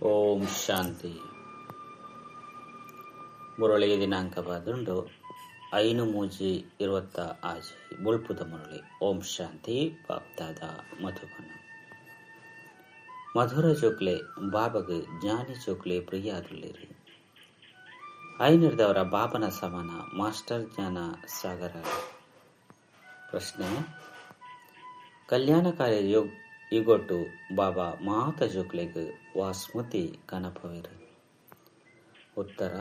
ಓಂ ಶಾಂತಿ. ಮುರಳಿ ದಿನಾಂಕ ಬಾದುಂಡು 5/3/26 ಬೊಳ್ಪುದ ಮುರಳಿ. ಓಂ ಶಾಂತಿ. ಬಾಪ್ದಾದ ಮಧುಬನ. ಮಧುರ ಜೋಕ್ಲೆ ಬಾಬಗ್ ಜ್ಞಾನಿ ಜೋಕ್ಲೆ ಪ್ರಿಯಾದುಲ್ಲೇರು. ಐನಿರ್ದವರ ಬಾಬನ ಸಮಾನ ಮಾಸ್ಟರ್ ಜ್ಞಾನ ಸಾಗರ. ಪ್ರಶ್ನೆ: ಕಲ್ಯಾಣಕಾರಿ ಯುಗೊಟ್ಟು ಬಾಬಾ ಮಾತ ಜೋಕ್ಲೆಗ್ ವಾ ಸ್ಮೃತಿ ಕನಪವೇರು? ಉತ್ತರ: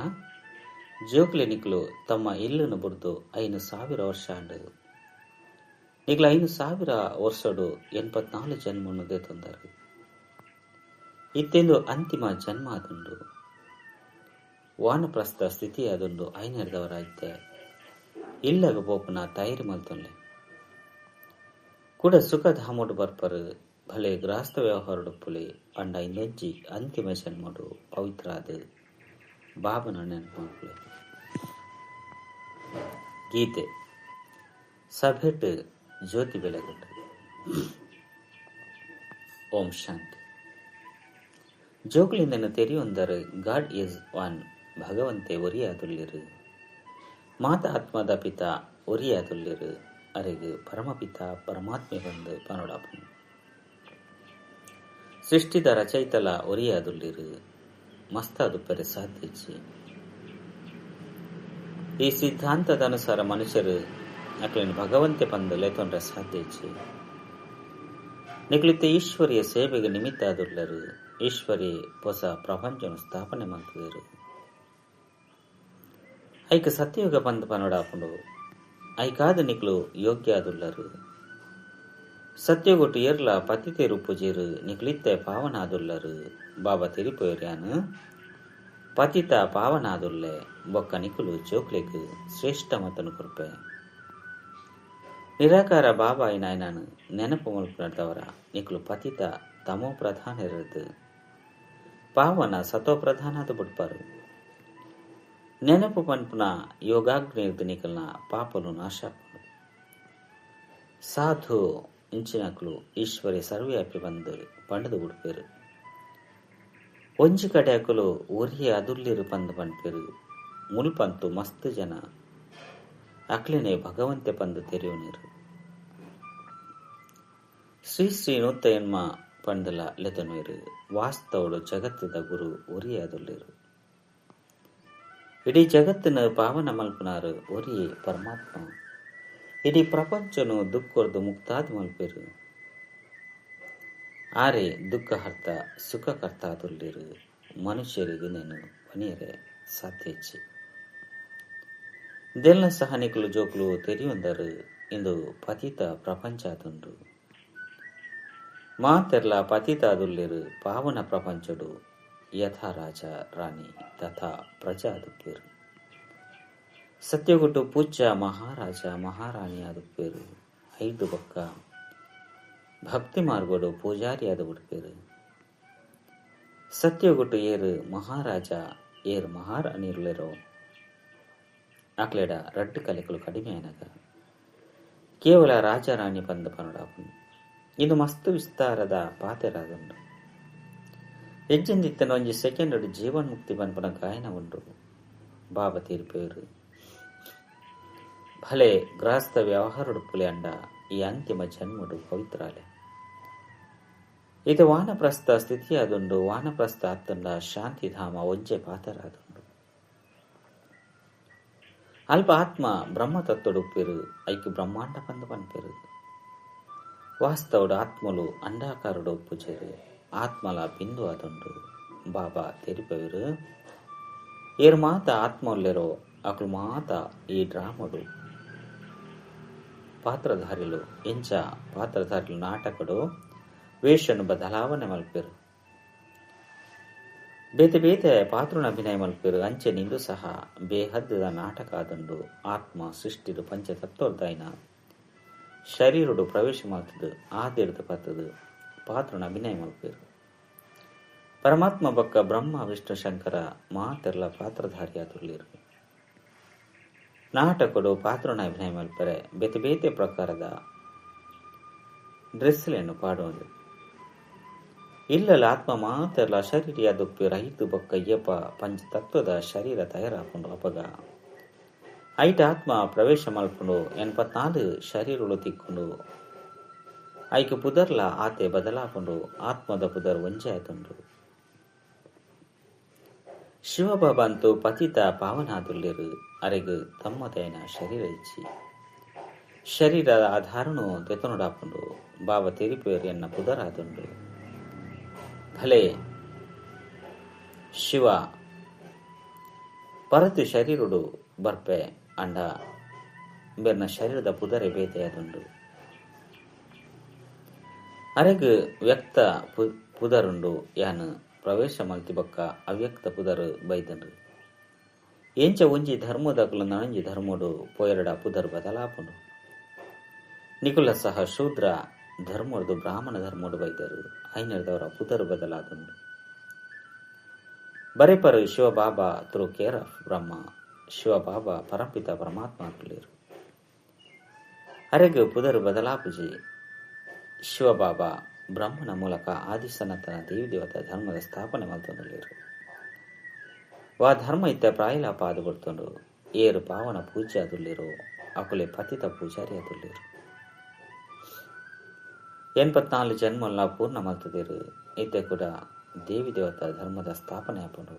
ಜೋಕ್ಲೆ ನಿಕ್ಲು ತಮ್ಮ ಇಲ್ಲನು ಬುಡ್ದು 5000 ವರ್ಷ ಆಂಡ್. ನಿಕ್ಲು 5000 ವರ್ಷಡು 84 ಜನ್ಮನು ದೇತೊಂದರು. ಇತ್ತೆಂದು ಅಂತಿಮ ಜನ್ಮ ಆದುಂಡು. ವಾನಪ್ರಸ್ಥ ಸ್ಥಿತಿ ಆದುಂಡು. ಐನೆರ್ದವರ ಇತ್ತೆ ಇಲ್ಲಗ ಪೋಪುನ ತಯಾರಿ ಮಲ್ತೊನ್ಲೆ. ಕುಡ ಸುಖಧಾಮೊಡು ಬರ್ಪರು. ಭಲೆ ಗೃಹಸ್ಥ ವ್ಯವಹಾರಡುಪ್ಪುಲೆ ಅಂಡ ಇಂದೊಂಜಿ ಅಂತಿಮ ಜನ್ಮಡು ಪವಿತ್ರಾದ್ ಬಾಬನ ನೆನಪು ಮಲ್ಪುಲೆ. ಗೀತೆ ಸಭೆಟ್ ಜ್ಯೋತಿ ಬೆಳಗುಂಡು. ಓಂ ಶಾಂತಿ. ಜೋಕ್ಲಿಂದನ ತೆರಿಯೊಂದರು ಗಾಡ್ is one, ಭಗವಂತೆ ಒರಿಯಾದುಲ್ಲಿರು. ಮಾತ ಆತ್ಮದ ಪಿತ ಒರಿಯಾದುಲ್ಲಿರು. ಅರೆಗ್ ಪರಮಪಿತ ಪರಮಾತ್ಮೆ ಬಂದು ಪನೊಡಾಪುಂಡು. ಸೃಷ್ಟಿದ ರಚಯಿತಲ ಒರಿಯಾದುಲ್ಲಿರು. ಮಸ್ತಾದುಪ್ಪರೆ ಸಾಧ್ಯಚ್ಚಿ. ಈ ಸಿದ್ಧಾಂತದ ಅನುಸಾರ ಮನುಷ್ಯರು ಅಕ್ಲೆನ್ ಭಗವಂತೆ ಪಂದ್ ಲೆತೊನ್ರೆ ಸಾಧ್ಯಚ್ಚಿ. ನಿಕ್ಲಿತ್ತೆ ಈಶ್ವರಿಯ ಸೇವೆಗೆ ನಿಮಿತ್ತ ಆದುಲ್ಲರು. ಈಶ್ವರಿ ಹೊಸ ಪ್ರಪಂಚನು ಸ್ಥಾಪನೆ ಮಲ್ತುದೆರು. ಐಕ್ ಸತ್ಯಯುಗ ಪಂದ್ ಪನೊಡಾಪುಂಡು. ಐಕಾದ ನಿಕ್ಲು ಯೋಗ್ಯ ಆದುಲ್ಲರು. ಸತ್ಯಗೊಟ್ಟು ಏರ್ಲ ಪತಿತೇರು ಪೂಜೆರು. ನಿಕ್ಲಿತ್ತೆ ಪಾವನಾದುಲ್ಲರು. ಬಾಬಾ ತೆರಿಪೋಯರ್ಯಾನ್ ಪತಿತ ಪಾವನಾದುಲ್ಲೆ. ಬೊಕ್ಕ ನಿಕುಲು ಜೋಕ್ಲೆಗ್ ಶ್ರೇಷ್ಠ ಮತನು ಕೊರ್ಪೆ. ನಿರಾಕಾರ ಬಾಬಾ ನಾಯನಾನು ನೆನಪು ಮಲ್ಪುನದವರ ನಿಕುಲು ಪತಿತ ತಮೋ ಪ್ರಧಾನರದು ಪಾವನ ಸತೋ ಪ್ರಧಾನಾದ ಬುಡ್ಪಾರು. ನೆನಪು ಪನ್ಪುನ ಯೋಗಾಗ್ನಿರ್ದು ನಿಕಲ್ನ ಪಾಪಲು ನಾಶ. ಸಾಧು ಇಂಚಿನಕ್ಲು ಈಶ್ವರಿ ಸರ್ವ್ಯಾಪಿ ಬಂದು ಪಂಡದು ಬುಡ್ಪೇರು. ಒಂಜಿ ಕಡೆ ಅಕುಲು ಒರಿಯ ಅದುಲ್ಲಿರು ಪಂದ್ ಪನ್ಪೇರು. ಮುಲ್ಪಂತು ಮಸ್ತ್ ಜನ ಅಕ್ಲೆನೆ ಭಗವಂತೆ ಪಂದು ತೆರೆಯುನೀರು. ಶ್ರೀ ಶ್ರೀ ನೂತ್ತ ಎನ್ಮ ಪಂಡಲ ಲೆತೊನ್ವೇರು. ವಾಸ್ತವಡು ಜಗತ್ತದ ಗುರು ಒರಿಯ ಅದುಲ್ಲಿರು. ಇಡೀ ಜಗತ್ತಿನ ಪಾವನ ಮಲ್ಪನಾರು ಒರಿಯೇ ಪರಮಾತ್ಮ. ಇಡೀ ಪ್ರಪಂಚನು ದುಃಖರ್ದು ಮುಕ್ತಾದ ಮಲ್ಪೇರು. ಆರೆ ದುಃಖಹರ್ತ ಸುಖಕರ್ತ ಆದುಲ್ಲಿರು. ಮನುಷ್ಯರಿಗೆ ನೇನು ಪನಿಯರೆ ಸಾಧ್ಯಚ್ಚಿ. ದೆಲ್ಲ ಸಹ ನಿಕ್ಲು ಜೋಕ್ಲು ತೆರಿಯೊಂದರು ಇಂದು ಪತಿತ ಪ್ರಪಂಚ ಆದುಂಡು. ಮಾತೆರ್ಲ ಪತಿತ ಆದುಲ್ಲಿರು. ಪಾವನ ಪ್ರಪಂಚಡು ಯಥಾ ರಾಜ ರಾಣಿ ತಥಾ ಪ್ರಜಾ ಆದುಪ್ಪೇರು. ಸತ್ಯಗುಟ್ಟು ಪೂಜ್ಯ ಮಹಾರಾಜ ಮಹಾರಾಣಿ ಆದುಪ್ಪೇರು. ಐದು ಬೊಕ್ಕ ಭಕ್ತಿ ಮಾರ್ಗೋಡು ಪೂಜಾರಿ ಆದ ಉಡ್ಪೇರು. ಸತ್ಯಗುಟ್ಟು ಏರು ಮಹಾರಾಜ ಏರು ಮಹಾರಾಣಿರುಲೆರೋ ಅಕ್ಲೆಡ ರಡ್ಡು ಕಲೆಕಲು ಕಡಿಮೆ ಆನಗ ಕೇವಲ ರಾಜಾರಾಣಿ ಪಂದ ಪನೊಡಾಪುಂಡು. ಇದು ಮಸ್ತ್ ವಿಸ್ತಾರದ ಪಾತೆರಾದುಂಡು. ಎಜ್ಜೆಂದಿತ್ತನ ಒಂಜಿ ಸೆಕೆಂಡ್ ಜೀವನ್ಮುಕ್ತಿ ಪನ್ಪುನ ಗಾಯನ ಉಂಡು. ಬಾಬಾ ತೀರ್ಪೇರು. ಭಲೆ ಗೃಹಸ್ಥ ವ್ಯವಹಾರಡುಪ್ಪುಲೆ ಅಂಡ ಈ ಅಂತಿಮ ಜನ್ಮಡು ಪವಿತ್ರಾಲೆ. ಇದು ವಾನಪ್ರಸ್ಥ ಸ್ಥಿತಿಯಾದುಂಡು. ವಾನಪ್ರಸ್ಥ ಅತ್ತಂಡ ಶಾಂತಿಧಾಮ ಒಂಜೆ ಪಾತರಾದುಂಡು. ಅಲ್ಪ ಆತ್ಮ ಬ್ರಹ್ಮತತ್ವಡುಪ್ಪೇರು. ಐಕ್ ಬ್ರಹ್ಮಾಂಡ ಪಂದು ಪನ್ಪೇರು. ವಾಸ್ತವಡು ಆತ್ಮಲು ಅಂಡಾಕಾರುಡು ಉಪ್ಪುಜೇರು. ಆತ್ಮಲ ಬಿಂದು ಆದುಂಡು. ಬಾಬಾ ತೆರಿಪವೇರು. ಏರು ಮಾತ ಆತ್ಮಲ್ಲೆರೋ ಅಕ್ಲು ಮಾತ ಈ ಡ್ರಾಮಡು ಪಾತ್ರಧಾರಿಲು. ಎಂಚ ಪಾತ್ರಧಾರಿಲು ನಾಟಕಡು ವೇಷನು ಬದಲಾವಣೆ ಮಲ್ಪೇರು. ಬೇತೆ ಬೇತೆ ಪಾತ್ರನ ಅಭಿನಯ ಮಲ್ಪೇರು. ಅಂಚೆ ನಿಂದು ಸಹ ಬೇಹದ್ದದ ನಾಟಕ ಆದುಂಡು. ಆತ್ಮ ಸೃಷ್ಟಿಡು ಪಂಚತತ್ವದಾಯಿನ ಶರೀರುಡು ಪ್ರವೇಶ ಮಲ್ತದು ಆದಿರ್ದು ಪತ್ತದು ಪಾತ್ರನ ಅಭಿನಯ ಮಲ್ಪೇರು. ಪರಮಾತ್ಮ ಬೊಕ್ಕ ಬ್ರಹ್ಮ ವಿಷ್ಣು ಶಂಕರ ಮಾತೆರ್ಲ ಪಾತ್ರಧಾರಿಯಾದುಲ್ಲೇರು. ನಾಟಕಡು ಪಾತ್ರನ ಅಭಿನಯ ಮಲ್ಪರೆ ಬೇತೆ ಬೇತೆ ಪ್ರಕಾರದ ಡ್ರೆಸ್ಲೆಯನ್ನು ಪಾಡುವುದು. ಇಲ್ಲಲ ಆತ್ಮ ಮಾತ್ರಲ ಶರೀರಿಯಾದುಪ್ಪಿ ರೈತು ಬೊಕ್ಕ ಯಪ ಪಂಚತತ್ವದ ಶರೀರ ತಯಾರಾಪುಂಡು ಅಪಗ ಐಟ ಆತ್ಮ ಪ್ರವೇಶ ಮಲ್ಪುಂಡು 84 ಶರೀರಗಳು ತಿಕ್ಕೊಂಡು ಐಕ ಪುದರ್ಲ ಆತೆ ಬದಲಾಪುಂಡು ಆತ್ಮದ ಪುದರ್ ಒಂಜೆ ಆತುಂಡು. ಶಿವಬಾಬಾ ಅಂತೂ ಪತಿತ ಪಾವನಾದುಲ್ಲೇರು ಅರೆಗು ತಮ್ಮದೈನ ಶರೀರ ಇಚ್ಚಿ ಶರೀರ ಆಧಾರನು ದೆತನುಡಾಪುಂಡು ಬಾಬಾ ತೆರಿಪೇರು ಎನ್ನ ಪುದರಾದುಂಡು. ಭಲೆ ಶಿವ ಪರತು ಶರೀರುಡು ಬರ್ಪೆ ಅಂಡ ಬೆರ್ನ ಶರೀರದ ಪುದರೆ ಬೇತೆಯಾದುಂಡು. ಅರೆಗು ವ್ಯಕ್ತ ಪುದರುಂಡು ಯಾನು ಪ್ರವೇಶ ಮಲ್ತಿಬೊಕ್ಕ ಅವ್ಯಕ್ತ ಪುದರು ಬೈದಂಡು. ಎಂಚ ಒಂಜಿ ಧರ್ಮದಕುಲು ನನಂಜಿ ಧರ್ಮಡು ಪೋಯರಡ ಪುದರ್ ಬದಲಾಪುಂಡು. ನಿಕುಲ ಸಹ ಶೂದ್ರ ಧರ್ಮದು ಬ್ರಾಹ್ಮಣ ಧರ್ಮಡು ಬೈದರು ಐನರ್ದವರ ಪುದರ್ ಬದಲಾದುಂಡು. ಬರೆಪರು Shivbaba through care of Brahma Shivbaba ಪರಂಪಿತ ಪರಮಾತ್ಮ ಕುಲೇರು ಅರೆಗು ಪುದರ್ ಬದಲಾಪುಜಿ. ಶಿವಬಾಬಾ ಬ್ರಹ್ಮನ ಮೂಲಕ ಆದಿಸನಾತನ ದೇವಿ ದೇವತಾ ಧರ್ಮದ ಸ್ಥಾಪನೆ ಮಲ್ತೊಂದುಲ್ಲೆರ್. ವಾ ಧರ್ಮ ಇತ್ತ ಪ್ರಾಯಲಾಪ ಆದ್ ಬರ್ತುಂಡು. ಏರು ಪಾವನ ಪೂಜ್ಯ ಆದುಲ್ಲೆರೋ ಅಕುಲೆ ಪತಿತ ಪೂಜಾರಿ ಆದುಲ್ಲೆರ್. 84 ಜನ್ಮಲ್ಲ ಪೂರ್ಣ ಮಲ್ತುದೆರ್. ಇತ್ತೆ ಕೂಡ ದೇವಿ ದೇವತಾ ಧರ್ಮದ ಸ್ಥಾಪನೆ ಆಪುಂಡು.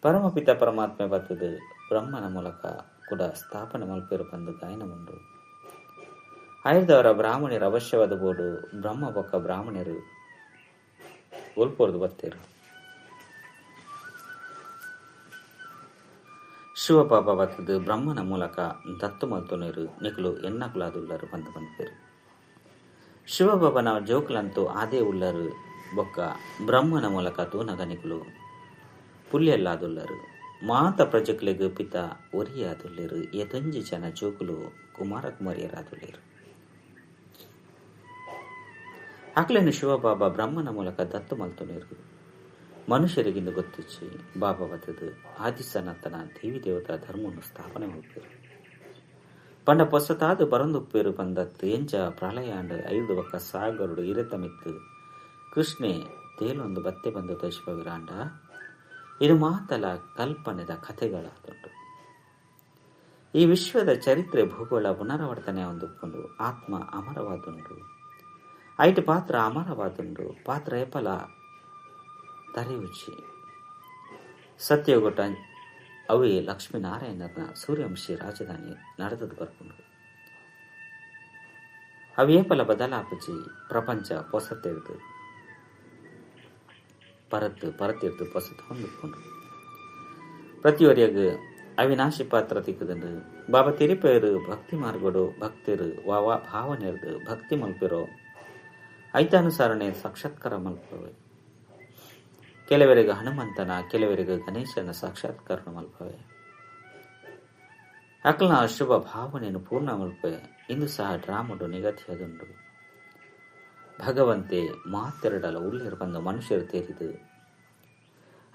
ಪರಮಪಿತ ಪರಮಾತ್ಮೆ ಬತ್ತುದು ಬ್ರಹ್ಮನ ಮೂಲಕ ಕೂಡ ಸ್ಥಾಪನೆ ಮಲ್ಪೆರು ಪಂದು ಗಾಯನ ಉಂಡು. ಆಯುರ್ದವರ ಬ್ರಾಹ್ಮಣರು ಅವಶ್ಯವಾದ ಬೋಡು ಬ್ರಹ್ಮ ಬೊಕ್ಕ ಬ್ರಾಹ್ಮಣರು ಒಲ್ಪೊರ್ದು ಬತ್ತೇರು. ಶಿವಬಾಬಾ ಬತ್ತದು ಬ್ರಹ್ಮನ ಮೂಲಕ ದತ್ತು ಮಲ್ತೊನೇರು ನಿಕುಲು ಎನ್ನಕುಲಾದುಲ್ಲರು ಪಂದು ಪನ್ಪೆರು. ಶಿವಬಾಬನ ಜೋಕುಲಂತೂ ಆದೇ ಉಲ್ಲರು ಬೊಕ್ಕ ಬ್ರಹ್ಮನ ಮೂಲಕ ತೂನಗ ನಿಕುಲು ಪುಲ್ಯಲ್ಲಾದುಲ್ಲರು. ಮಾತ ಪ್ರಜೆಕ್ಲೆಗ್ ಪಿತ ಒರಿಯಾದುಲ್ಲೆರು. ಏತೊಂಜಿ ಜನ ಜೋಕುಲು ಕುಮಾರ ಕುಮಾರಿಯರಾದುಲ್ಲೆರು. ಅಕ್ಲೆನ್ ಶಿವಬಾಬಾ ಬ್ರಹ್ಮನ ಮೂಲಕ ದತ್ತು ಮಲ್ತೊನೇರು. ಮನುಷ್ಯರಿಗಿಂದು ಗೊತ್ತಿಚ್ಚಿ ಬಾಬಾ ಬತ್ತದು ಆದಿಸನಾತನ ದೇವಿ ದೇವತಾ ಧರ್ಮವನ್ನು ಸ್ಥಾಪನೆ ಮಲ್ಪೆರು. ಪಂಡ ಪೊಸತಾದ್ ಬರೊಂದುಪ್ಪೆರು ಪಂದತ್ ಎಂಚ ಪ್ರಳಯಾಂಡ್ 5 ಬೊಕ್ಕ ಸಾಗರುಡು ಇರೆತ ಮಿತ್ತ್ ಕೃಷ್ಣೆ ತೇಲೊಂದು ಬತ್ತೆ ಬಂದು ತೋಜಿಪವಿರಾಂಡ ಇದು ಮಾತಲ ಕಲ್ಪನೆದ ಕಥೆಗಳಾದುಂಡು. ಈ ವಿಶ್ವದ ಚರಿತ್ರೆ ಭೂಗೋಳ ಪುನರಾವರ್ತನೆ ಒಂದುಪ್ಪುಂಡು. ಆತ್ಮ ಅಮರವಾದುಂಡು. ಐಟ್ ಪಾತ್ರ ಅಮರವಾದುಂಡು. ಪಾತ್ರ ಏಪಲ ತರೆಯುಚಿ ಸತ್ಯಗೊಟ್ಟ ಅವೇ ಲಕ್ಷ್ಮೀನಾರಾಯಣನ ಸೂರ್ಯವಂಶಿ ರಾಜಧಾನಿ ನಡೆದದು ಬರ್ಪುಂಡು. ಅವೇಪಲ ಬದಲಾಪುಜಿ ಪ್ರಪಂಚ ಪೊಸತೆರ್ದು ಪರತ್ತು ಪರತಿರ್ದು ಪೊಸತ ಹೊಂದುಕೊಂಡು ಪ್ರತಿಯೊರಿಯಗ್ ಅವಿನಾಶಿ ಪಾತ್ರ ತಿಕ್ಕುದುಂಡು. ಬಾಬಾ ತಿರಿಪೇರು ಭಕ್ತಿ ಮಾರ್ಗಡು ಭಕ್ತಿರು ವಾವಾ ಭಾವನೆರ್ದು ಭಕ್ತಿ ಮಲ್ಪಿರೋ ಐತಾನುಸಾರಣೆ ಸಾಕ್ಷಾತ್ಕಾರ ಮಲ್ಪವೆ. ಕೆಲವರಿಗೆ ಹನುಮಂತನ ಕೆಲವರಿಗೆ ಗಣೇಶನ ಸಾಕ್ಷಾತ್ಕಾರ ಮಲ್ಪವೆ. ಅಕ್ಲನ ಶುಭ ಭಾವನೆಯನ್ನು ಪೂರ್ಣ ಮಲ್ಪೆ. ಇಂದು ಸಹ ಡ್ರಾಮಡು ನಿಗದಿಯಾದುಂಡು. ಭಗವಂತೆ ಮಾತೆರಡಲ ಉಳ್ಳೇರು ಬಂದು ಮನುಷ್ಯರು ತೇರಿದು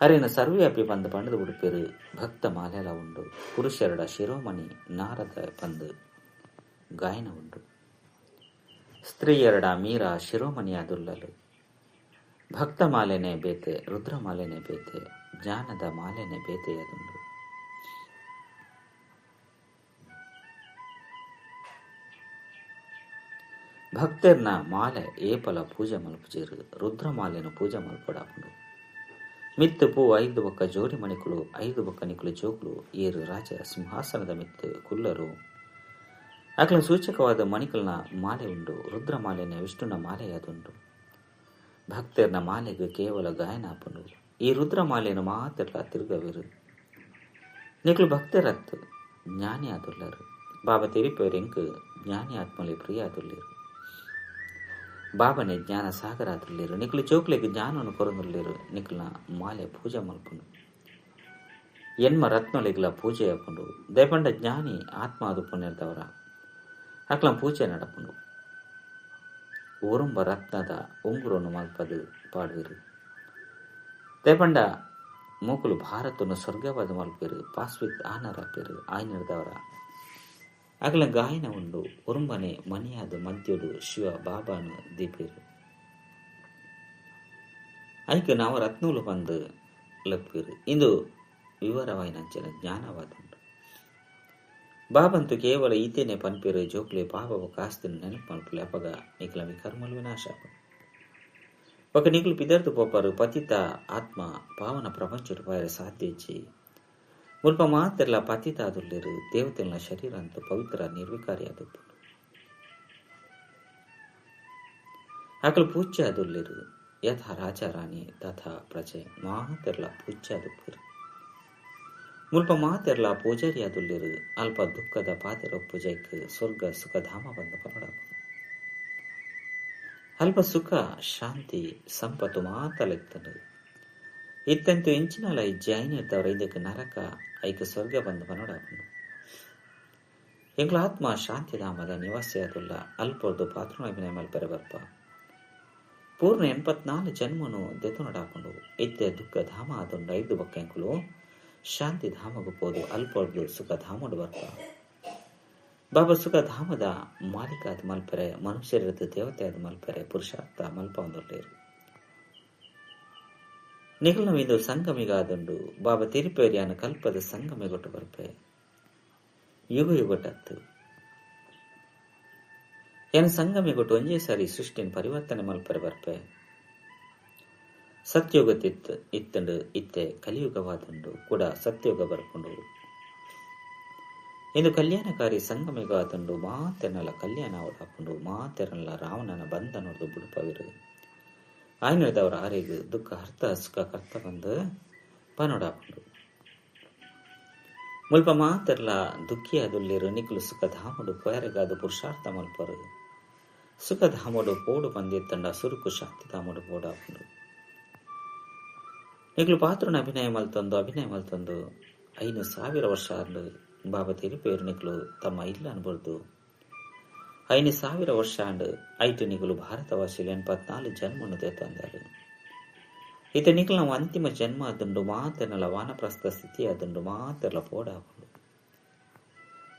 ಅರಿನ ಸರ್ವ್ಯಾಪಿ ಬಂದು ಪಂಡದು ಉಡುಪೇರು ಭಕ್ತ ಮಾಲೆಲ ಉಂಡು. ಪುರುಷರಡ ಶಿರೋಮಣಿ ನಾರದ ಬಂದು ಗಾಯನ ಉಂಡು. ಸ್ತ್ರೀಯರಡ ಮೀರಾ ಶಿರೋಮಣಿಯಾದುಲ್ಲಲು. ಭಕ್ತ ಮಾಲೆನೆ ಬೇತೆ, ರುದ್ರ ಮಾಲೆನೆ ಬೇತೆ, ಜ್ಞಾನದ ಮಾಲೆನೆ ಬೇತೆಯಾದುಂಡು. ಭಕ್ತರ್ನ ಮಾಲೆ ಏಪಲ ಪೂಜೆ ಮಲ್ಪುಜೇರು. ರುದ್ರಮಾಲೆನು ಪೂಜೆ ಮಲ್ಪಡಾಪುಂಡು. ಮಿತ್ತು ಪೂ 5 ಬೊಕ್ಕ ಜೋಡಿ ಮಣಿಕುಲು 5 ಬೊಕ್ಕ ನಿಕುಲು ಜೋಕುಲು ಏರು ರಾಜ ಸಿಂಹಾಸನದ ಮಿತ್ತು ಕುಲ್ಲರು. ಅಕಲ ಸೂಚಕವಾದ ಮಣಿಕುಲ್ನ ಮಾಲೆ ಉಂಡು. ರುದ್ರಮಾಲೆನೆ ವಿಷ್ಣುನ ಮಾಲೆಯಾದುಂಡು. ಭಕ್ತರ್ನ ಮಾಲೆಗೆ ಕೇವಲ ಗಾಯನ ಆಪುಂಡು. ಈ ರುದ್ರಮಾಲೆಯನ್ನು ಮಾತ್ರ ತಿರುಗವಿರು. ನಿಕುಲು ಭಕ್ತರತ್ತು ಜ್ಞಾನಿ ಆದುಲ್ಲರು. ಬಾಬಾ ತಿರಿಪೇರು ಎಂಕ್ ಜ್ಞಾನಿ ಆತ್ಮಲೆ ಪ್ರಿಯ ಆದುಲ್ಲೇರು. ಬಾಬನೆ ಜ್ಞಾನ ಸಾಗರ ಆದುಲ್ಲೇರು. ನಿಕುಲು ಜೋಕ್ಲೆಗ್ ಜ್ಞಾನವನ್ನು ಕೊರೊಂದುಲ್ಲೇರು. ನಿಕುಲ್ನ ಮಾಲೆ ಪೂಜೆ ಮಲ್ಪುಂಡು. ಎನ್ಮ ರತ್ನೊಲೆಗ್ಲ ಪೂಜೆ ಆಪುಂಡು. ದಯಪಂಡ ಜ್ಞಾನಿ ಆತ್ಮ ಅದು ಪುಣ್ಯದವರ ಅಕ್ಲ ಪೂಜೆ ನಡಪುಂಡು. ಒರುಂಬ ರತ್ನದ ಉಂಗುರನ್ನು ಮಲ್ಪದು ಪಾಡುವಿರು. ದಯಪಂಡ ಮೂಕುಲು ಭಾರತವನ್ನು ಸ್ವರ್ಗವಾದ ಮಲ್ಪೇರು. ಪಾಸ್ ವಿತ್ ಆನರ್ ಆಪೇರು ಆಯ್ನದವರ ಅಗಲ ಗಾಯನ ಉಂಡು. ಒರುಂಬನೆ ಮನಿಯಾದ ಮಧ್ಯಡು ಶಿವ ಬಾಬಾನು ದೀಪೇರು. ಐಕ್ ನವರತ್ನಲು ಪಂದ್ ಲೆಪ್ಪುವೆರ್. ಇಂದು ವಿವರವಾಯಿನಂಚಿನ ಜ್ಞಾನವಾದುಂಡು. ಬಾಬಂತು ಕೇವಲ ಈತೇನೆ ಪನ್ಪೆರ್ ಜೋಕ್ಲೆ ಪಾಪ ಬೊಕ್ಕ ಆಸ್ತಿನ್ ನೆನಪು ಮಲ್ಪುಲೆ ಅಪಗ ನಿಕ್ಲ ವಿಕರ್ಮಲು ವಿನಾಶ ಆಪುಂಡು. ಬೊಕ್ಕ ನಿಕುಲು ಪಿದರ್ದ್ ಪೋಪರ್ ಪತಿತ ಆತ್ಮ ಪಾವನ ಪ್ರಪಂಚಡ್ ಪೋಯೆರೆ ಸಾಧ್ಯ ಇಜ್ಜಿ. ಮುಲ್ಪ ಮಾತೆರ್ಲ ಪತಿತ ಆದುಲ್ಲೆರ್. ದೇವತೆಲ್ನ ಶರೀರ ಅಂತು ಪವಿತ್ರ ನಿರ್ವಿಕಾರಿ ಆದುಪ್ಪುಂಡು. ಅಕುಲು ಪೂಜ್ಯ ಆದುಲ್ಲೆರ್. ಯಥಾ ರಾಜ ರಾಣಿ ತಥಾ ಪ್ರಜೆ ಮಾತೆರ್ಲ ಪೂಜ್ಯ ಆದುಪ್ಪೆರ್. ಮುಲ್ಪ ಮಾತೆರ್ಲ ಪೂಜಾರಿ ಆದುಲ್ಲೆರ್. ಅಲ್ಪ ದುಃಖದ ಪಾತೆರ ಉಪ್ಪುಜೈಕ್ ಸ್ವರ್ಗ ಸುಖಧಾಮ ಪಂದ್ ಪನೊಡಾಪುಂಡು. ಅಲ್ಪ ಸುಖ ಶಾಂತಿ ಸಂಪತ್ತು ಮಾತಲ ಇತ್ತುಂಡು. ಇತ್ತಂತೂ ಇಂಚಿನಲ ಇಜ್ಜಿ ಐನೆಡ್ದವರ ಇಂದೆಕ್ ನರಕ ಐಕ್ ಸ್ವರ್ಗ ಪಂದ್ ಪನೊಡಾಪುಂಡು. ಎಂಕ್ಲ ಆತ್ಮ ಶಾಂತಿಧಾಮದ ನಿವಾಸಿಯಾದುಲ್ಲ. ಅಲ್ಪೊರ್ದು ಪಾತ್ರಣ ಅಭಿನಯ ಮಲ್ಪೆರೆ ಬರ್ಪ. ಪೂರ್ಣ 84 ಜನ್ಮನು ದೆತೊನೊಡಾಪುಂಡು. ಇತ್ತೆ ದುಃಖಧಾಮ ಆದುಂಡು. ಐದು ಬೊಕ್ಕ ಎಂಕುಲು ಶಾಂತಿಧಾಮಗ್ ಪೋದು ಅಲ್ಪೊರ್ದು ಸುಖಧಾಮಡ್ ಬರ್ಪ. ಬಾಬಾ ಸುಖಧಾಮದ ಮಾಲೀಕಾದ್ ಮಲ್ಪೆರೆ ಮನುಷ್ಯರದ್ದು ದೇವತೆ ಆದ್ ಮಲ್ಪೆರೆ ಪುರುಷಾರ್ಥ ಮಲ್ಪೊಂದುಲ್ಲೆರ್. ನಿಕಲ್ನ ಇಂದು ಸಂಗಮಿಗಾದುಂಡು. ಬಾಬಾ ತಿರುಪೇರಿಯಾನ ಕಲ್ಪದ ಸಂಗಮಿಗೊಟ್ಟು ಬರ್ಪೆ. ಯುಗ ಯುಗಟತ್ತು ಯಾನ್ ಸಂಗಮಿಗೊಟ್ಟು ಒಂಜೇ ಸಾರಿ ಸೃಷ್ಟಿನ್ ಪರಿವರ್ತನೆ ಮಲ್ಪೆರೆ ಬರ್ಪೆ. ಸತ್ಯುಗ ಇತ್ತಂಡು ಇತ್ತೆ ಕಲಿಯುಗವಾದುಂಡು ಕೂಡ ಸತ್ಯುಗ ಬರ್ಪುಂಡು. ಇಂದು ಕಲ್ಯಾಣಕಾರಿ ಸಂಗಮಿಗಾದುಂಡು. ಮಾತೆರ್ನಲ ಕಲ್ಯಾಣ ಆವಡಾಪುಂಡು. ಮಾತೆರ್ನಲ ರಾವಣನ ಬಂಧನೊರ್ದು ಬುಡುಪವಿರು. ಆಯ್ನದವರ ಆರೆಗ್ ದುಃಖ ಹರ್ತ ಸುಖ ಕರ್ತ ಬಂದು ಪನೊಡಾಪುಂಡು. ಮುಲ್ಪ ಮಾತೆರ್ಲ ದುಃಖಿಯಾದುಲ್ಲೆರ್. ನಿಕುಲು ಸುಖಧಾಮಡು ಪೋಯರೆಗಾದ್ ಪುರುಷಾರ್ಥ ಮಲ್ಪರು. ಸುಖಧಾಮಡು ಪೋಡು ಪಂದಿತ್ತಂಡ ಸುರುಕು ಶಾಂತಿಧಾಮಡು ಪೋಡಾಪುಂಡು. ನಿಕುಲು ಪಾತ್ರನ ಅಭಿನಯ ಮಲ್ತೊಂದು ಅಭಿನಯ ಮಲ್ತೊಂದು 5000 ವರ್ಷ ಆಂಡ್. ಬಾಬಾ ತೆರಿಪೇರು ನಿಕುಲು ತಮ್ಮ ಇಲ್ಲ ಅನ್ಬರ್ದು 5000 ವರ್ಷ ಆಂಡ್. ಐಟು ನಿಕುಲು ಭಾರತವಾಸಿಲು 84 ಜನ್ಮನು ದೇತಂದಾರು. ಇತ ನಿಕುಲು ನಾವು ಅಂತಿಮ ಜನ್ಮ ಆದುಂಡು. ಮಾತೆರ್ನಲ ವಾನಪ್ರಸ್ಥ ಸ್ಥಿತಿ ಆದುಂಡು. ಮಾತೆರ್ಲ ಪೋಡಾಪುಂಡು.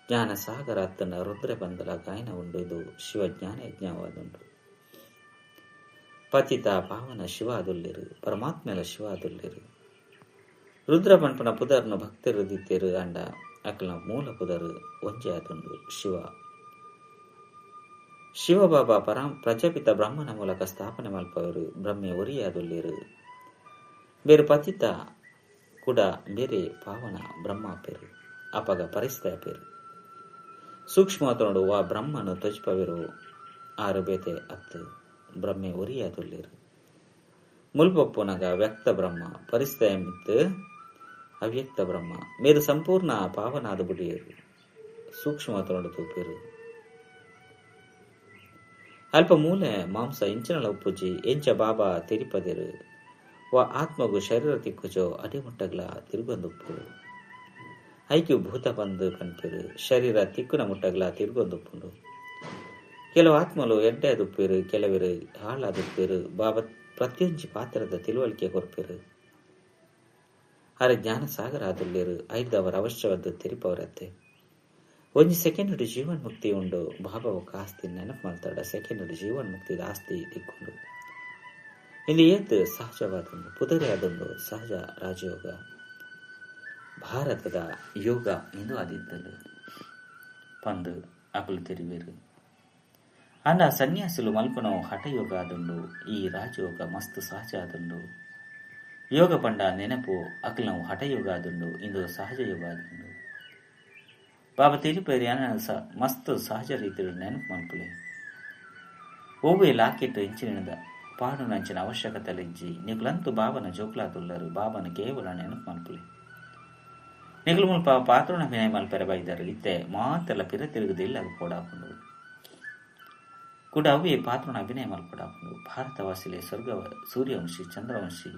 ಜ್ಞಾನ ಸಾಗರ ಅತ್ತನ ರುದ್ರ ಬಂದಲ ಗಾಯನ ಉಂಡು. ಇದು ಶಿವ ಜ್ಞಾನ ಯಜ್ಞವಾದುಂಡು. ಪತಿತ ಪಾವನ ಶಿವ ಆದುಲ್ಲೆರು. ಪರಮಾತ್ಮೆಲ ಶಿವ ಆದುಲ್ಲೆರು. ರುದ್ರ ಪನ್ಪನ ಪುದರ್ನು ಭಕ್ತರು ದಿತ್ತೇರು. ಅಂಡ ಅಕಲ್ನ ಮೂಲ ಪುದರ್ ಒಂಜೆ ಆದುಂಡು ಶಿವ. ಶಿವಬಾಬಾ ಪ್ರಜಾಪಿತ ಬ್ರಹ್ಮನ ಮೂಲಕ ಸ್ಥಾಪನೆ ಮಲ್ಪವರು. ಬ್ರಹ್ಮೆ ಒರಿಯಾದುಲ್ಲೆರು. ಬೇರೆ ಪತಿತ ಕೂಡ ಬೇರೆ ಪಾವನ ಬ್ರಹ್ಮ ಪೇರು. ಅಪಗ ಪರಿಸ್ತ ಪೇರು. ಸೂಕ್ಷ್ಮತನೋಡು ವಾ ಬ್ರಹ್ಮನು ತ್ವಜಿಪವಿರು ಆರು ಬೇತೆ ಅತ್ತು ಬ್ರಹ್ಮೆ ಒರಿಯಾದುಲ್ಲೆರು. ಮುಲ್ಪೊಪ್ಪುನಗ ವ್ಯಕ್ತ ಬ್ರಹ್ಮ ಪರಿಸ್ತ ಮಿತ್ತು ಅವ್ಯಕ್ತ ಬ್ರಹ್ಮ ಮೇರು ಸಂಪೂರ್ಣ ಪಾವನಾದ ಬುಡಿಯರು. ಸೂಕ್ಷ್ಮತನೋಡು ತೂಪೇರು. ಅಲ್ಪ ಮೂಲೆ ಮಾಂಸ ಇಂಚಿನಲ ಉಪ್ಪುಜಿ. ಎಂಚ ಬಾಬಾ ತಿರುಪದಿರು ವಾ ಆತ್ಮಗು ಶರೀರ ತಿಕ್ಕುಜೋ ಅಡಿ ಮುಟ್ಟಗ್ಲ ತಿರುಗೊಂದುಪ್ಪು. ಐಕ್ಯು ಭೂತ ಬಂದು ಪನ್ಪೇರು. ಶರೀರ ತಿಕ್ಕುನ ಮುಟ್ಟಗ್ಲ ತಿರುಗೊಂದುಪ್ಪುಂಡು. ಕೆಲವು ಆತ್ಮಲು ಎಡ್ಡೆ ಅದುಪ್ಪೇರು, ಕೆಲವರು ಹಾಳಾದುಪ್ಪೇರು. ಬಾಬಾ ಪ್ರತಿಯೊಂಜಿ ಪಾತ್ರದ ತಿಳುವಳಿಕೆ ಕೊರ್ಪೇರು. ಅರೆ ಜ್ಞಾನ ಸಾಗರ ಆದುಲ್ಲೇರು. ಐದವರ ಅವಶ್ಯವಾದ ತಿರುಪವರತ್ತೆ. ಒಂಜಿ ಸೆಕೆಂಡ್ ಜೀವನ್ ಮುಕ್ತಿ ಉಂಡು. ಬಾಬಾ ಒಕ್ಕ ಆಸ್ತಿ ನೆನಪು ಮಾಡ್ತಾಡ. ಸೆಕೆಂಡ್ ಜೀವನ್ ಮುಕ್ತಿದ ಆಸ್ತಿ ತಿಕ್ಕೊಂಡು ಇಲ್ಲಿ ಏತ್ ಸಹಜವಾದುಂಡು. ಪುದರೆ ಆದುಂಡು ಸಹಜ ರಾಜಯೋಗ. ಭಾರತದ ಯೋಗ ಎಂದು ಆದಿತ್ತಲು ಪಂದು ಅಕಲು ತೆರಿವೇರು. ಅಂಡ ಸನ್ಯಾಸಿಲು ಮಲ್ಪನವು ಹಠಯೋಗ ಆದುಂಡು. ಈ ರಾಜಯೋಗ ಮಸ್ತ್ ಸಹಜ ಆದುಂಡು. ಯೋಗ ಪಂಡ ನೆನಪು ಅಕಲ್ನವು ಹಠಯೋಗ ಆದುಂಡು. ಇಂದು ಸಹಜ ಯೋಗ ಆದುಂಡು. ಬಾಬಾ ತೆರಿಪೇರಿ ಮಸ್ತ್ ಸಹಜ ರೀತಿಯಲ್ಲಿ ನೆನಪು ಮಲ್ಪುಲೆ. ಒವ್ವೆ ಲಾಕೆಟ್ ಇಂಚಿನಿಂದ ಪಾಡುನಂಚಿನ ಅವಶ್ಯಕತೆ ಇಜ್ಜಿ. ನಿಕುಲಂತೂ ಬಾಬನ ಜೋಕ್ಲಾದುಲ್ಲರು. ಬಾಬನ ಕೇವಲ ನೆನಪು ಮಲ್ಪುಲೆ. ನಿಕುಲು ಮುಲ್ಪ ಪಾತ್ರನ ಅಭಿನಯ ಮಲ್ಪೆರೆ ಬೈದರು. ಇತ್ತೆ ಮಾತೆಲ್ಲ ಪಿರ ತಿರುಗುದು ಇಲ್ಲ ಪೋಡಾಪುಂಡು. ಕೂಡ ಅವೇ ಪಾತ್ರನ ಅಭಿನಯ ಮಲ್ಪಡಾಪುಂಡು. ಭಾರತವಾಸಿಲೆ ಸ್ವರ್ಗ ಸೂರ್ಯವಂಶಿ ಚಂದ್ರವಂಶಿ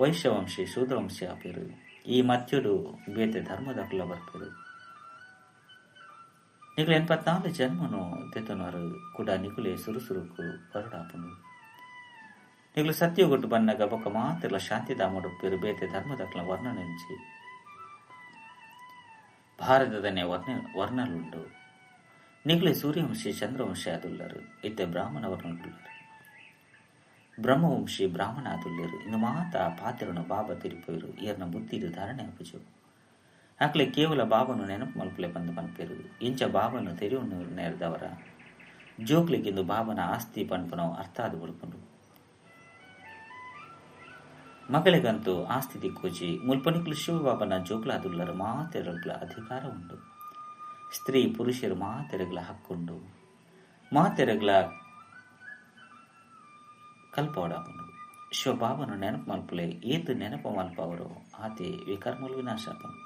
ವೈಶ್ಯವಂಶಿ ಶೂದ್ರವಂಶಿ ಆಪೇರು. ಈ ಮಧ್ಯುಡು ಬೇತೆ ಧರ್ಮದಕುಲ ಬರ್ಪೇರು. ನಿಕುಲು 84 ಜನ್ಮನು ದೆತೊನರು. ಕೂಡ ನಿಕುಲೆ ಸುರುಸುರುಕು ಬರಡಾಪುಂಡು. ನಿಕುಲು ಸತ್ಯಗೊಟ್ಟು ಬನ್ನಗ ಬೊಕ್ಕ ಮಾತೆಲ್ಲ ಶಾಂತಿಧಾಮಡು ಪೇರು. ಬೇತೆ ಧರ್ಮದಕುಲ ವರ್ಣನೆಂಚಿ ಭಾರತದನೆ ವರ್ಣಲುಂಡು. ನಿಕುಲೆ ಸೂರ್ಯವಂಶಿ ಚಂದ್ರವಂಶಿ ಆದುಲ್ಲರು. ಇತ್ತೆ ಬ್ರಾಹ್ಮಣ ವರ್ಣಲುಲ್ಲರು. ಬ್ರಹ್ಮವಂಶಿ ಬ್ರಾಹ್ಮಣ ಆದುಲ್ಲೆರು ಇಂದು ಮಾತ ಪಾತ್ರನು ಬಾಬಾ ತಿರುಪೇರು ಏರ್ನ ಬುದ್ಧಿಡು ಧಾರಣೆ ಆಪುಜು ಅಕ್ಲೆ ಕೇವಲ ಬಾಬನು ನೆನಪು ಮಲ್ಪಲೆ ಬಂದು ಪನ್ಪೇರು ಇಂಚ ಬಾಬನು ತೆರಿವು ನೇರ್ದವರ ಜೋಕ್ಲಿಗಿಂದು ಬಾಬನ ಆಸ್ತಿ ಪನ್ಪನವು ಅರ್ಥ ಆದ ಬುಡ್ಪುಂಡು ಮಗಳಿಗಂತೂ ಆಸ್ತಿ ದಿಕ್ಕೂಜಿ ಮುಲ್ಪನಿಕ್ಲು ಶಿವಬಾಬನ ಜೋಕ್ಲಾದುಲ್ಲರ ಮಾತೆರಗ್ಲ ಅಧಿಕಾರ ಉಂಡು ಸ್ತ್ರೀ ಪುರುಷರು ಮಾತೆರಗ್ಲ ಹಕ್ಕುಂಡು ಮಾತೆರಗ್ಲ ಕಲ್ಪವಡಾಪುಂಡು ಶಿವಬಾಬನು ನೆನಪು ಮಲ್ಪಲೆ ಏತು ನೆನಪು ಮಲ್ಪವರು ಆತೆ ವಿಕರ್ಮಲು ವಿನಾಶಾಪನು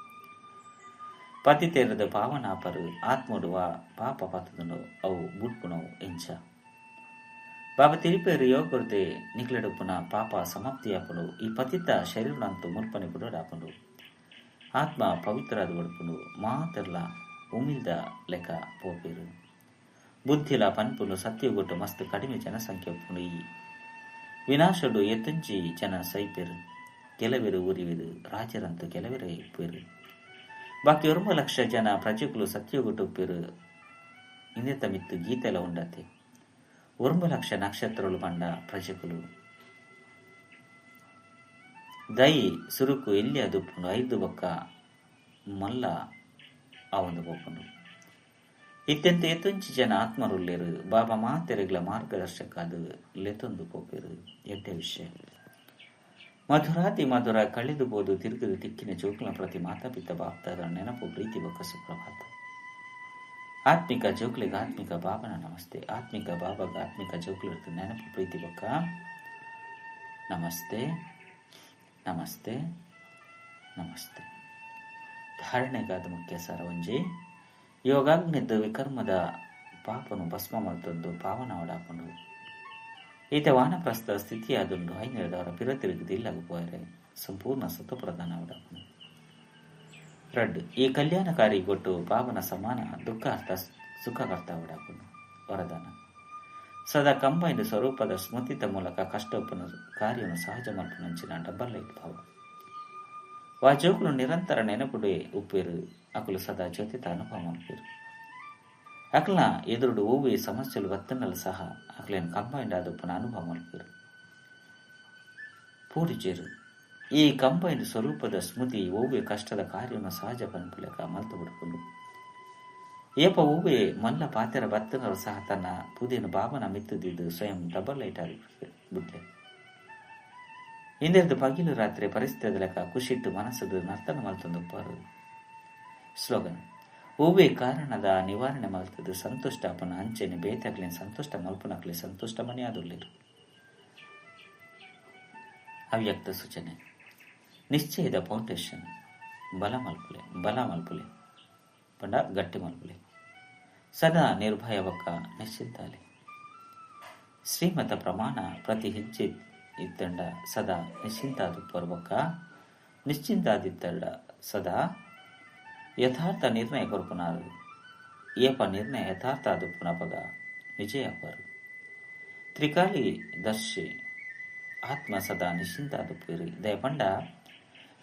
ಪತಿತೇರದ ಪಾವನಾಪರು ಆತ್ಮಡುವ ಪಾಪ ಪತದನು ಅವು ಬುಡ್ಪುನವು ಎಂಚ ಬಾಬಾ ತಿರುಪೇರು ಯೋಗರ್ದೆ ನಿಕ್ಲೆಡುಪುನ ಪಾಪ ಸಮಾಪ್ತಿಯಾಪುಂಡು ಈ ಪತಿತ ಶರೀರನಂತೂ ಮುಲ್ಪನೆ ಬಿಡೋಡಾಪುಂಡು ಆತ್ಮ ಪವಿತ್ರಾದ ಬಡುಪುಂಡು ಮಾತೆರ್ಲ ಉಮಿಲ್ದ ಲೆಕ್ಕ ಪೋಪೇರು ಬುದ್ಧಿಲ ಪನ್ಪುಂಡು ಸತ್ಯಗೊಟ್ಟು ಮಸ್ತ್ ಕಡಿಮೆ ಜನಸಂಖ್ಯೆ ಉಪ್ಪುಂಡು ಈ ವಿನಾಶಡು ಎತ್ತಂಚಿ ಜನ ಸೈಪೇರು ಕೆಲವರು ಊರಿವಿರು ರಾಜರಂತೂ ಕೆಲವರೇ ಇಪ್ಪೇರು ಬಾಕಿ 1 ಲಕ್ಷ ಜನ ಪ್ರಜೆಗಳು ಸತ್ಯಗೊಟ್ಟು ಉಪ್ಪೇರು ಇಂದೆತ ಮಿತ್ತು ಗೀತೆಲ ಉಂಡತೆ 1 ಲಕ್ಷ ನಕ್ಷತ್ರಗಳು ಪಂಡ ಪ್ರಜೆಗಳು ದೈ ಸುರುಕು ಎಲ್ಲಿ ಅದುಪ್ಪುಂಡು 5 ಬೊಕ್ಕ ಮಲ್ಲ ಆವೊಂದು ಪೋಪುಂಡು ಇತ್ಯಂತ ಎತ್ತೊಂಚಿ ಜನ ಆತ್ಮರುಲ್ಲೇರು ಬಾಬಾ ಮಾತೆರೆಗ್ಲ ಮಾರ್ಗದರ್ಶಕ ಅದು ಲೆತ್ತೊಂದು ಪೋಪೇರು ಎಡ್ಡೆ ವಿಷಯ ಮಧುರಾತಿ ಮಧುರ ಕಳೆದು ಬೋದು ತಿರುಗದು ತಿಕ್ಕಿನ ಜೋಕುಲ ಪ್ರತಿ ಮಾತಾಪಿತ ಬಾಪ್ತಾದ ನೆನಪು ಪ್ರೀತಿ ಬೊಕ್ಕ ಸುಪ್ರಭಾತ ಆತ್ಮಿಕ ಜೋಕ್ಲಿಗೆ ಆತ್ಮಿಕ ಬಾಬನ ನಮಸ್ತೆ ಆತ್ಮಿಕ ಬಾಬಾಗ ಆತ್ಮಿಕ ಜೋಕ್ಲಿರ್ತ ನೆನಪು ಪ್ರೀತಿ ಬೊಕ್ಕ ನಮಸ್ತೆ ನಮಸ್ತೆ ನಮಸ್ತೆ. ಧಾರಣೆಗಾದ ಮುಖ್ಯ ಸಾರವಂಜಿ ಯೋಗಾಗ್ನಿದ್ದು ವಿಕರ್ಮದ ಪಾಪನು ಭಸ್ಮ ಮಲ್ತೊಂದು ಪಾವನ ಒಡಾಪುಂಡು ಈತ ವಾನಪ್ರಸ್ಥ ಸ್ಥಿತಿಯಾದುಂಡು ಐನರದವರ ಪಿರತಿರುಗಿದು ಇಲ್ಲಗು ಪೋಯರೆ ಸಂಪೂರ್ಣ ಸತ್ವಪ್ರಧಾನ ಒಡಾಪುಂಡು. ರಡ್ ಈ ಕಲ್ಯಾಣಕಾರಿ ಗೊಟ್ಟು ಪಾವನ ಸಮಾನ ದುಃಖಾರ್ಥ ಸುಖಕರ್ತ ಒಡಾಪುಂಡು. ವರದಾನ ಸದಾ ಕಂಬೈಂಡ್ ಸ್ವರೂಪದ ಸ್ಮೃತಿತ ಮೂಲಕ ಕಷ್ಟೊಪ್ಪನ ಕಾರ್ಯವನ್ನು ಸಹಜ ಮಲ್ಪುನಂಚಿನ ಡಬ್ಬಲ್ ಲೈಟ್ ಭಾವ ವಾ ಜೋಕುಲು ನಿರಂತರ ನೆನಪುಡೆ ಉಪ್ಪೇರು ಅಕುಲು ಸದಾ ಜ್ಯೋತಿತ ಅನುಭವ ಮಲ್ಪೇರು ಅಕ್ಲ ಎದುರುಡು ಓವಿ ಸಮಸ್ಯೆಲು ಬತ್ತನಲು ಸಹ ಅಕ್ಲೇನು ಕಂಬೈಂಡ್ ಆದೊಪ್ಪನ ಅನುಭವ ಮಲ್ಪೇರು ಪೂಡಿಚೇರು ಈ ಕಂಬೈಂಡ್ ಸ್ವರೂಪದ ಸ್ಮೃತಿ ಓವೆ ಕಷ್ಟದ ಕಾರ್ಯವನ್ನು ಸಹಜ ಪನ್ಪುಲೆಕ ಮಲ್ತು ಬಿಡ್ಕೊಂಡು ಏಪ ಓವೆ ಮಲ್ಲ ಪಾತೆರ ಬತ್ತನರು ಸಹ ತನ್ನ ಪುದೇನು ಬಾಬನ ಮಿತ್ತುದಿದ್ದು ಸ್ವಯಂ ಡಬಲ್ ಲೈಟ್ ಆಗಿ ಬಿಡ್ಲೆ ಇಂದೆರ್ದು ಪಗಿಲು ರಾತ್ರಿ ಪರಿಸ್ಥಿತಿ ಲೆಕ್ಕ ಖುಷಿಟ್ಟು ಮನಸ್ಸದು ನರ್ತನ ಮಲ್ತೊಂದುಪ್ಪಾರು. ಸ್ಲೋಗನ್ ಓವೆ ಕಾರಣದ ನಿವಾರಣೆ ಮಲ್ತದ್ದು ಸಂತುಷ್ಟ ಅಪನ ಅಂಚೆನೆ ಬೇತಾಗ್ಲಿನ ಸಂತುಷ್ಟ ಮಲ್ಪನಕ್ಲಿ ಸಂತುಷ್ಟ ಮನೆಯಾದುಳ್ಳಿರು. ಅವ್ಯಕ್ತ ಸೂಚನೆ ನಿಶ್ಚಯದ ಫೌಂಡೇಶನ್ ಬಲ ಮಲ್ಪುಲೆ ಬಲ ಮಲ್ಪುಲೆ ಪಂಡ ಗಟ್ಟಿ ಮಲ್ಪುಲೆ ಸದಾ ನಿರ್ಭಯ ಬೊಕ್ಕ ನಿಶ್ಚಿಂತಾಲೆ ಶ್ರೀಮತ ಪ್ರಮಾಣ ಪ್ರತಿ ಹೆಜ್ಜೆ ಇತ್ತಂಡ ಸದಾ ನಿಶ್ಚಿಂತಾದುಪ್ಪರ್ ಬೊಕ್ಕ ನಿಶ್ಚಿಂತಾದಿತ್ತಂಡ ಸದಾ ಯಥಾರ್ಥ ನಿರ್ಣಯ ಕೊರ್ಪುನಾರು ಏಪ ನಿರ್ಣಯ ಯಥಾರ್ಥ ಆದುಪ್ಪುನಪಗ ವಿಜಯಪರು ತ್ರಿಕಾಲಿ ದರ್ಶಿ ಆತ್ಮ ಸದಾ ನಿಶ್ಚಿಂತಾದುಪ್ಪುರಿ ದಯಪಂಡ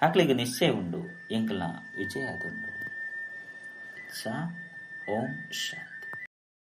ಅಕ್ಲಿಗೆ ನಿಶ್ಚಯ ಉಂಡು ಎಂಕಲ್ನ ವಿಜಯ ಅದುಂಡು. ಚ ಓಂ ಶಾಂತಿ.